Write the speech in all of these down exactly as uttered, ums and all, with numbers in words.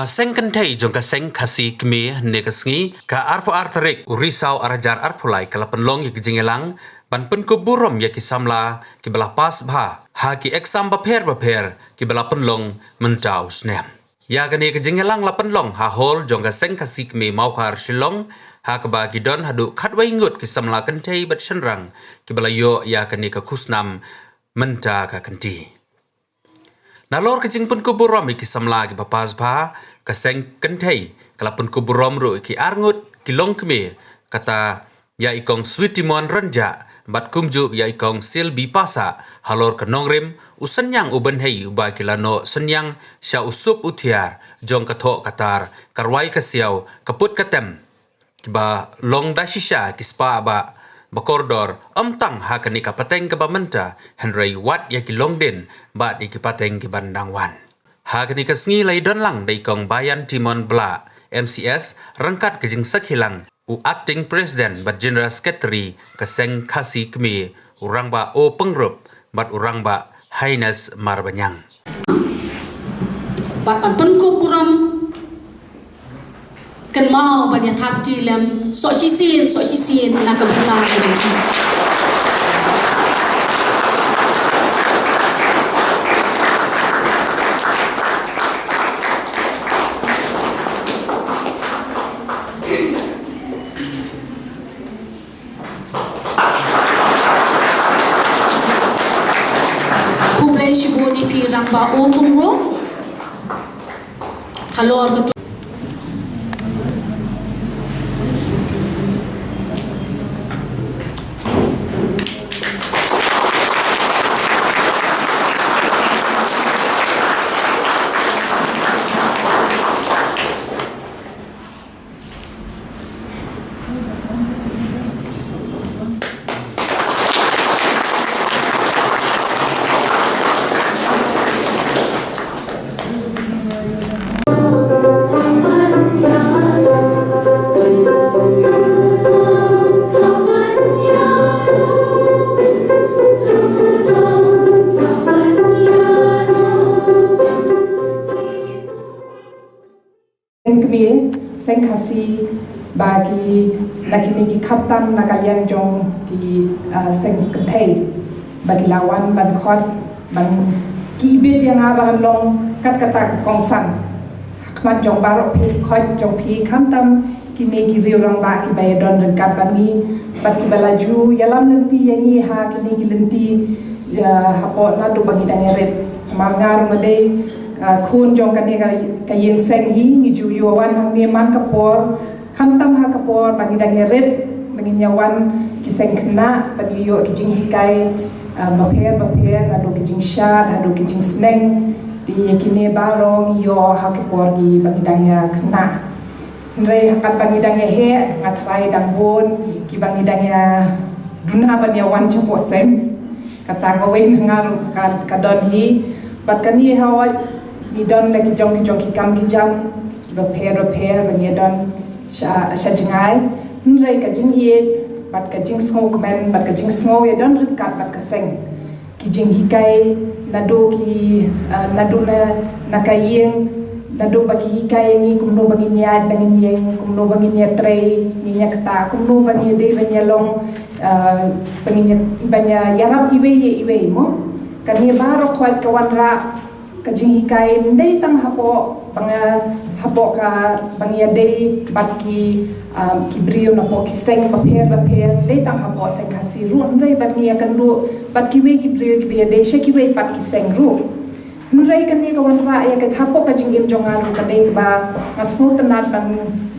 Seng kynthei jong ka seng Khasi Kmie, ne ka sngi ka arphew ar tarik u Risaw ar hajar arphew lai ka la pynlong ïa ka jingïalang ban pynkup burom ïa ki samla kiba la pass bha ha ki exam bapher bapher kiba la pynlong mynta u snem. Ïa kane ka jingïalang la pynlong ha hall jong ka seng Khasi Kmie Mawkhar Shillong, ha kaba ki don haduh khatwei ngut ki samla kynthei bad shynrang kiba la ïoh ïa kane ka khusnam mynta ka kynti. Nalor ka jingpynkup burom ïa ki samla kiba pass bha, ka seng kynthei ka la pynkup burom ruh ïa ki arngut ki longkmie, kata ïa i Kong Sweetimon Rynjah bad kumjuh ïa i Kong Silbi Passah halor ka nongrim, u synñiang u bynhei uba ki la noh synñiang sha u sup u thiar jong ka thoh ka tar, ka rwai ka siaw, ka put ka tem, kiba long da shisha ki spah ba, ba kordor, ym tang ha kane ka pateng kaba mynta, hynrei wat ïa ki longdien bad ïa ki pateng kiban dang wan. Ha kane ka sngi la ïadon lang da i Kong Bayantimon Blah, M C S, ryngkat ka jingsakhi lang u Acting President bad General Secretary ka seng Khasi Kmie, u Rangbah O Pyngrope bad u Rangbah Haines Marbaniang. Bad ban pynkup burom, kynmaw ban ïa thap kti lem, soh shisien, soh shisien, na ka bynta ka jong ki. Khublei shibun ïa phi Rangbah U Pyngrope. Halor ka Seng kmie, seng Khasi, ba ki, na kine ki khamtam na ka liang jong ki, ah, seng kynthei, ba ki la wan ban khot, ban ki ibit ïa nga ban long kat kata ka kongsan. Ha khmat jong baroh phi, khot jong phi, khamtam kine ki riew rangbah kiba ïadon ryngkat bad ngi, bad kiba la ju ïalam lynti ïa ngi ha kine ki lynti, ïa hapoh naduh ba ngi dang ïarit. Namar nga ruh nga dei, ah, khun jong kane ka, ka ïing seng hi, ngi ju ïoh wan hangne man ka por, khamtam ha ka por ba ngi dang ïarit, ba ngin ïa wan ki seng khynnah, ba ngi ïoh ki jinghikai, ah, bapher bapher, naduh ki jingshad haduh ki jingsneng. Te ïa kine baroh ngi ïoh ha ki por ngi ba ngi dang ïa khynnah. Hynrei ha kaba ngi dang ïa heh, nga tharai dang bun kiba ngi dang ïa duna ban ïa wan shapoh seng. Kata kawei na nga ruh ka, ka don hi. Bad kane hooid ngi don da ki jong ki jong ki kam ki jam kiba pher ba pher ba ngi ïa don sha, sha jngai. Hynrei ka jingïeit bad ka jingsngew kmen bad ka jingsngew ïa don ryngkat bad ka seng. Ki jinghikai naduh ki, ah, naduh na, na ka ïing, naduh ba ki hikai ngi kumno ba ngin ïaid, ba ngin ïeng, kumno ba ngin ïatrei, ngin ïa kata, kumno ba ngin ïa dei ban ïa long, ah, ba ngin ïa, ban ïa ïarap iwei ïa iwei mo. Kane baroh khoit ka wanrah ka jinghikai ym dei tang hapoh ba nga, hapoh ka ba ngi ïa dei bad ki, um, ki briew napoh ki seng bapher bapher, dei tang hapoh seng Khasi ruh, hynrei bad ngi ïa kynduh bad kiwei ki briew kiba ïa dei sha kiwei pat ki seng ruh. Hynrei kane ka wanrah ïa ka hapoh ka jingim jong nga ruh ka dei kaba nga sngewtynnat ban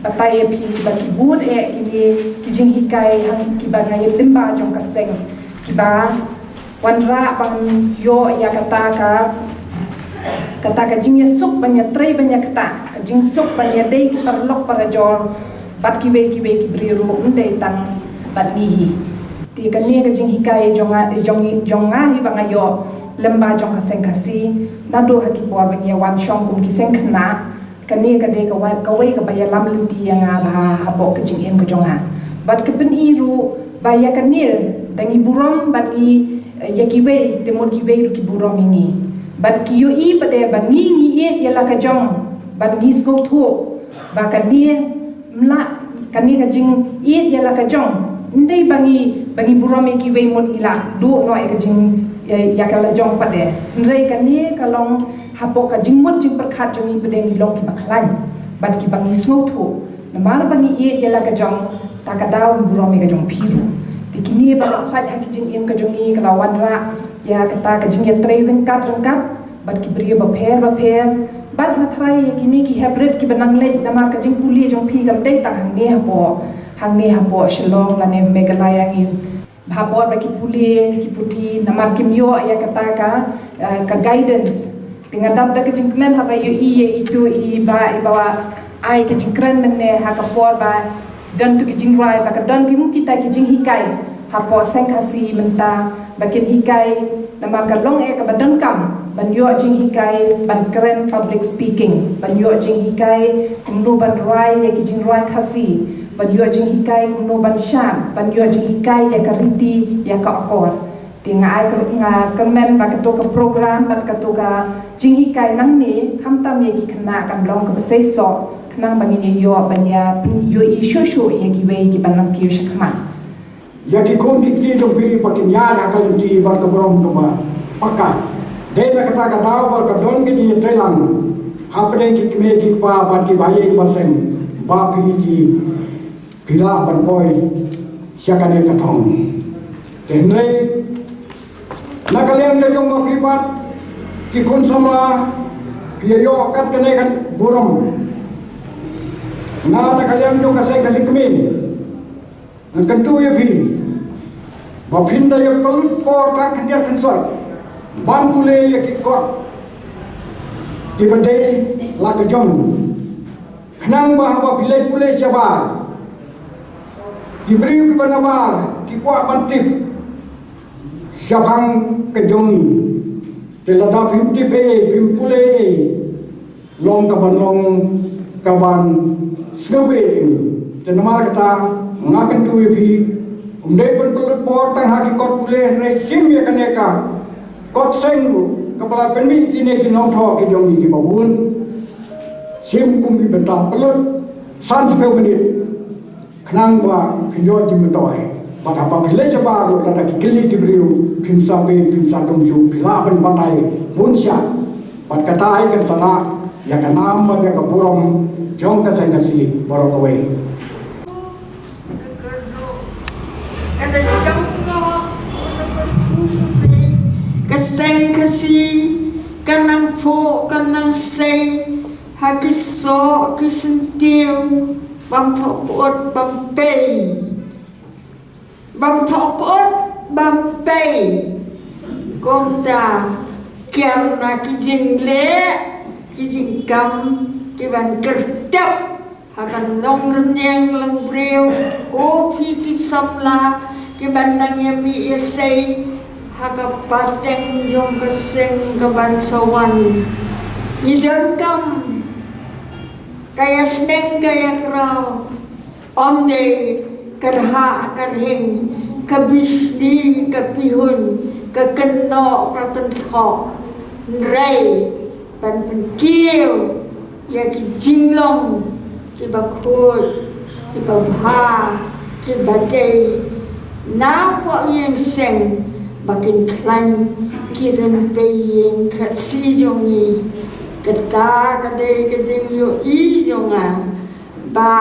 batai ïa phi ba ki bun eh kine ki jinghikai hang kiba nga ïa lyngba jong ka seng kiba wanrah ban ïoh ïa kata ka, kata ka jingïasuk ban ïatrei ban ïa kata, ka jingsuk ban ïa dei ki paralok parajor bad kiwei kiwei ki briew ruh ym dei tang bad ngi hi. Te kane ka jinghikai jong nga, jong, jong nga hi ba nga ïoh lyngba jong ka seng Khasi naduh ha ki por ba ngi ïa wan shong kum ki seng khynnah. Kane ka dei ka wa-, kawei kaba ïalam lynti ïa nga ba hapoh ka jingim ka jong nga. Bad ka pyni ruh ba ïa kane da ngi burom bad ngi, eh, ïa kiwei te mut kiwei ruh ki burom ïa ngi. Bad ki ïohi pat de ba ngi ngi ïeit ïa la ka jong Bad ngi sngewthuh ba kane mla, kane ka jingïeit ïa la ka jong, ym dei ba ngi, ba ngi burom ïa kiwei mut ngi la duh noh ïa ka jing, ïa, ïa ka la jong pat de. Hynrei kane ka long hapoh ka jingmut jingpyrkhat jong ngi pat de, ngi long kiba khlaiñ bad kiba ngi sngewthuh. Namar ba ngi ïeit ïa la ka jong, ta ka daw ngi burom ïa ka jong phi ruh. Te kine ba la khot ha ki jingim ka jong ngi ka la wanrah ïa kata ka jingïatrei ryngkat ryngkat bad ki briew bapher bapher. Bad nga tharai ïa kine ki heprit kiba nang leit, namar ka jingpule jong phi kam dei tang hangne hapoh, hangne hapoh Shillong lane Meghalaya, ngi bha bor ba ki pule ki puthi, namar kim ïoh ïa kata ka, eh, ka guidance. Te nga dap da ka jingkmen haba ïohi ïa itu i ba, i ba ai ka jingkren mynne ha ka por ba don tu ki jingrwai, ba ka don ki mu kita ki jinghikai hapoh Seng Khasi mynta, ba kin hikai, namar ka long eh kaba donkam ban ïoh jinghikai ban kren public speaking, ban ïoh jinghikai kumno ban rwai ïa ki jingrwai Khasi, ban ïoh jinghikai kumno ban shad, ban ïoh jinghikai ïa ka riti, ïa ka akor. Te nga ai kyrmen, nga kyrmen ba kato ka program bad kato ka jinghikai nangne, khamtam ïa ki khynnah, kan long kaba seisoh, khnang ba ngin ïoh ban ïa pyn-, ïohi shuh shuh ïa kiwei kiban nang kiew shakhmat. Ïa ki khun ki kti jong phi ba kin ïaid ha ka lynti bad ka burom kaba paka. Dei na kata ka daw ba ka don ki jingïatreilang hapdeng ki kmie ki kpa bad ki bahaïing bahasem ba phi ki phi lah ban poi sha kane ka thong. Te hynrei na ka liang ka jong ma phi pat ki khun samla, phi ïoh kat kane ka burom. Nga na ka liang jong ka Seng Khasi Kmie, nga kyntu ïa phi ba phin da ïa pynlut por tang khyndiat khynsoit ban pule ïa ki kot kiba dei la ka jong. Khnang ba haba phi leit pule shabar, ki briew kiba nabar ki kwah ban tip shaphang ka jong ngi. Te lada phim tip ei, phim pule ei, long kaban long kaban sngewbha ïa ngi. Te namar kata nga kyntu ïa phi, ym dei ban pynlut por tang ha ki kot pule, hynrei shim ïa kane ka kot seng ruh kaba la pynmih kine ki nongthoh ki jong ngi kiba bun. Shim kum ki bynta, pynlut san spah minit. Khnang ba phin ïoh jingmyntoi. Bad haba phi leit shabar ruh, lada ki kylli ki briew, phin sa beh, phin sa dum shuh, phi lah ban batai bun shai. Bad kata hi kan sa lah ïa ka nam bad ïa ka burom jong ka Seng Khasi baroh kawei. Ka Seng Khasi kan nang phuh, kan nang sei ha ki soh ki syntiew, bam thoh put bam pei. Bam thoh put bam pei. Kumta kiar na ki jingleh ki jingkam kiban kyrtep ha ka long rynïeng long briew. Ko phi ki samla kiban nang ïa mih ïa sei ha ka pateng jong ka seng kaban sa wan, ngi donkam ka ïasneng ka ïakraw. Ym dei ka rhah ka rhing, ka bisni ka bihun, ka kynnoh ka kynthoh, hynrei ban pynkiew ïa ki jinglong kiba khuid, kiba bha, kiba dei na poh ïing seng, ba kin khlaiñ ki rympei ïing Khasi jong ngi. Kata ka dei ka jingïohi jong nga ba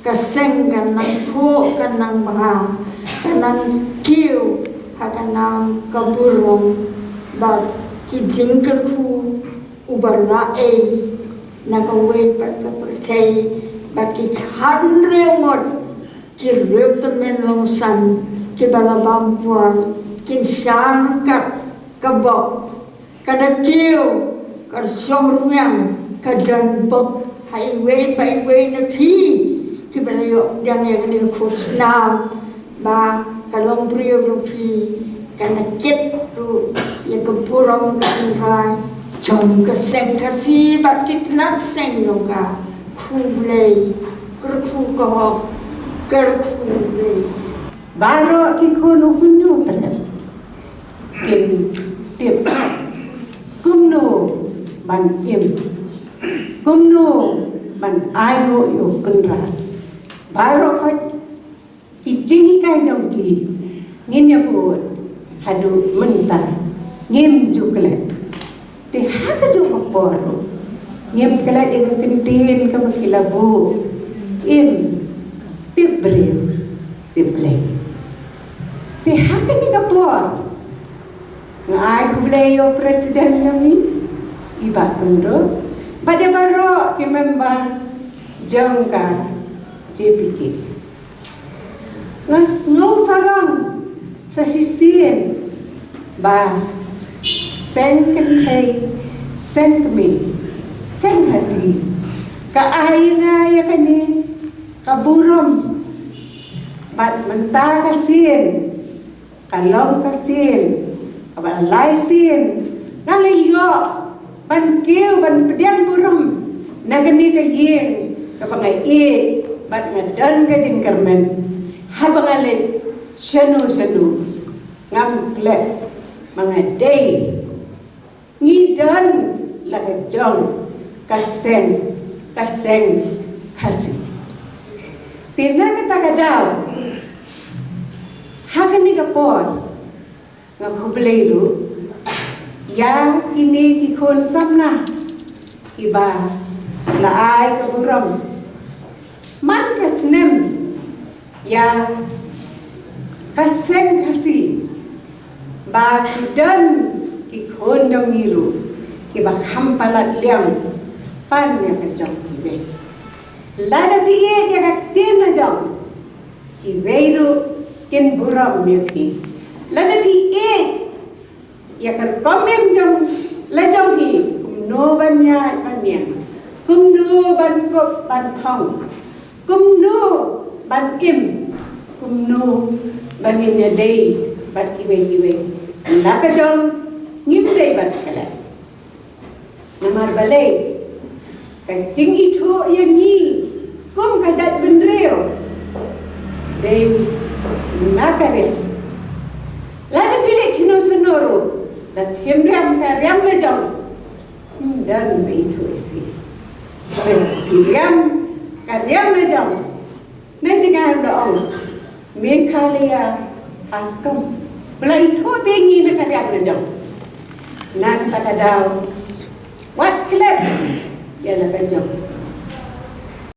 ka seng kan nang phuh, kan nang bha, kan nang kiew ha ka nam ka burom bad ki jingkyrkhu uba la ei na kawei pat ka pyrthei, bad ki khatnriew ngut ki riew tymmen longsan kiba la bam kwai kin shah ryngkat ka bok. Ka da kiew, ka shong rwiang, ka don bok ha iwei pa iwei na phi kiba la ïoh pdiang ïa kane ka khusnam ba ka long briew jong phi. Ka da kit ruh ïa ka burom ka tynrai jong ka seng Khasi bad ki tnat seng jong ka. Khublei, kyrkhu ka hok, kyrkhu Blei. Baroh ki khun u Hynñiewtrep kin tip kumno ban im. Kumno ban ai nguh ïa u Kynrad? Baroh khoit ki jinghikai jong ki ngin ïa bud haduh mynta ngim ju klet. Te ha kajuh ka por ruh ngim klet ïa ka kyntien kaba ki la buh: Im, tip briew, tip Blei. Te ha kane ka por nga ai khublei ïa u President jong ngi, i Bah Kynrad, bad ïa baroh ki member jong ka J P K. Nga sngew sarong sa shisien ba seng kynthei, seng kmie, seng Khasi ka ai ïa nga ïa kane ka burom, bad mynta ka sien ka long ka sien kaba lai sien nga la ïoh ban kiew ban pdiang burom na kane ka ïing kaba nga ïeit bad nga don ka jingkyrmen. Haba nga leit shano shano ngam klet ma nga dei, ngi don la ka jong ka seng, ka seng Khasi. Te na kata ka daw, ha kane ka por, nga khublei ruh ïa kine ki khun samla kiba la ai ka burom man ka snem ïa ka seng Khasi, ba ki don ki khun jong ngi ruh kiba kham palat liang pan ïa ka jong kiwei. Lada phi ïeit ïa ka ktien la jong, kiwei ruh kin burom ïa phi. Lada phi ïeit ïa ka rukom im jong la jong hi, kumno ban ïaid ban ïeng, kumno ban kup ban phong, kumno ban im, kumno ban ïadei bad kiwei kiwei, la ka jong ngim dei ban klet. Namar balei, ka jingithuh ïa ngi kum ka jaitbynriew dei na ka riam. Lada phi leit shano shano ruh, lada phim riam ka riam la jong, ym don ba ithuh ïa phi. Phi riam ka riam la jong. Na jngai u la ong, Meghalaya Ascom, ba la ithuh te ngi na ka riam la jong. Na kata ka daw, wat klet ïa la ka jong.